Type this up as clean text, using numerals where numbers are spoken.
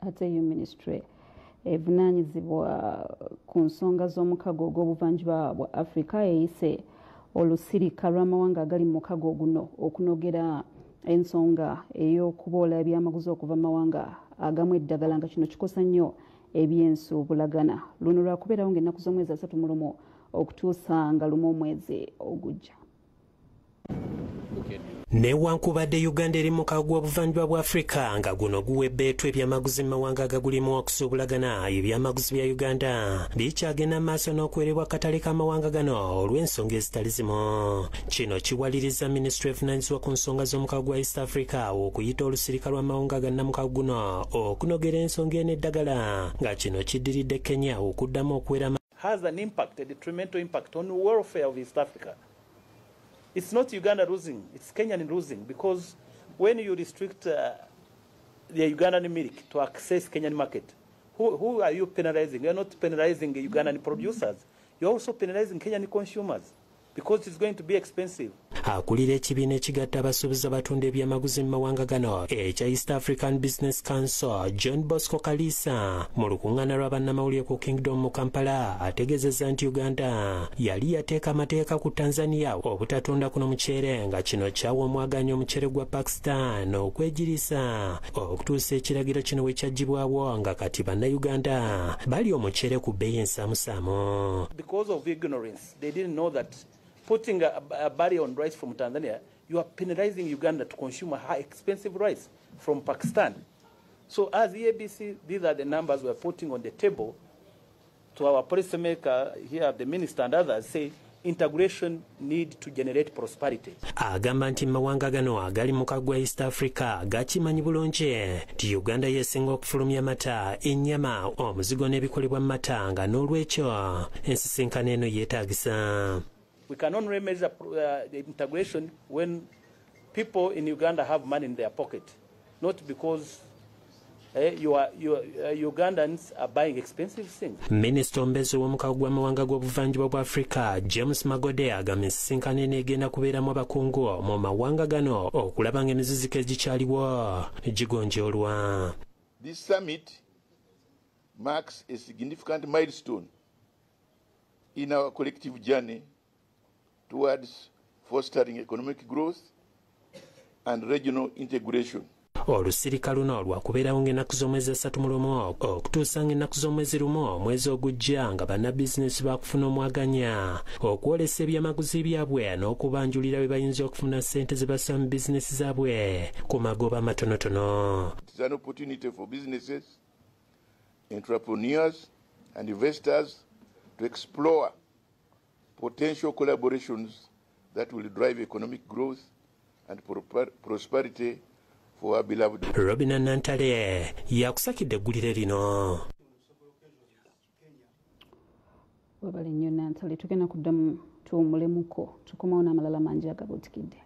Ate yo minisitule evunaanyizibwa ku nsonga z'omukago ogw'obuvanjuba bwa Africa eyise olusirika lw'amawanga agali mu mukago guno okunogera ensonga ey'okuboola ebyamaguzi okuva mu mawanga agamu eddagala, nga kino kikosa nnyo ebyensuubulagana. Luno lwakubeerawo ng'ennaku z'omwezi 31 okutuusa nga 1 omwezi ogujja. Newankubadde Uganda eri mu mukago gw'obuvanjuba bwa Afrika, nga guno guwa ebbeetu ebyamaguzi mu mawanga agagulimu okusuubulagana, ebyamaguzi bya Uganda bikyagenda mu maaso n'okuwerebwa akatale k'amawanga gano olw'ensonga ezitali zimu. Kino kiwaliriza minisitule evunaanyizibwa ku nsonga z'omukago gwa East Africa okuyita olusirika lw'amawanga gannamukago guno okunogera ensonga eno eddagala, nga kino kiddiridde Kenya okuddamu okuwera has an impact, a detrimental impact on the welfare of East Africa. It's not Uganda losing, it's Kenyan losing, because when you restrict the Ugandan milk to access Kenyan market, who are you penalizing? You're not penalizing Ugandan producers, you're also penalizing Kenyan consumers, because it's going to be expensive. Akulira ekibiina ekigatta abasuubuzi abatunda ebyamaguzi mu mawanga gano ekya East African Business Council, John Bosco Kalisa, mu lukuŋŋaana lwa bannamawulire ku Kingdom mu Kampala ategeezezza nti Uganda yali yateeka amateeka ku Tanzania obutatunda kuno muceere, nga kino kyawa omwaganya omuceere gwa Pakistan okwegiriisa okutuusa ekiragiro kino we kyaggyibwawo, nga kati bannayuganda bali omuceere ku bbeeyi ensaamusaamu. Because of ignorance, they didn't know that putting a barrier on rice from Tanzania, you are penalizing Uganda to consume a high expensive rice from Pakistan. So as EABC, these are the numbers we are putting on the table to our policymaker here, the minister and others, say integration need to generate prosperity. Agamba nti mawanga gano agali mu mukago gwa East Africa gakimanyi bulungi nti Uganda yesinga okufulumya amata, ennyama, omuzigo n'ebikolebwa mu mata, nga n'olwekyo ensisinkano eno yeetaagisa. We can only measure the integration when people in Uganda have money in their pocket, not because Ugandans are buying expensive things. Minisita omubeezi w'omukago gw'amawanga g'obuvanjuba bwa Afrika James Magode agamba ensisinkano eno egenda kubeeramu abakungu mu mawanga gano okulaba ng'emiziziko egikyaliwo gigonjoolwa. This summit marks a significant milestone in our collective journey towards fostering economic growth and regional integration. Olusirika luno lwakubeerawo ng'ennaku z'omwezi 31 okutuusa ng'ennaku z'omwezi 1 omwezi ogujja, nga bannabizinesi baakufuna omwaganya okwolesa ebyamaguzi byabwe n'okubanjulira bwe bayinza okufuna ssente ze bassa mu bizinesi zaabwe ku magoba amatonotono. It is an opportunity for businesses, entrepreneurs and investors to explore potential collaborations that will drive economic growth and prosperity for our beloved. Robina Nantale yakusakidde eggulire lino. Webale nnyo Nantale, tugenda kuddamu tuwummulemuko, tukomawo n'amalala mangi agabuutikidde.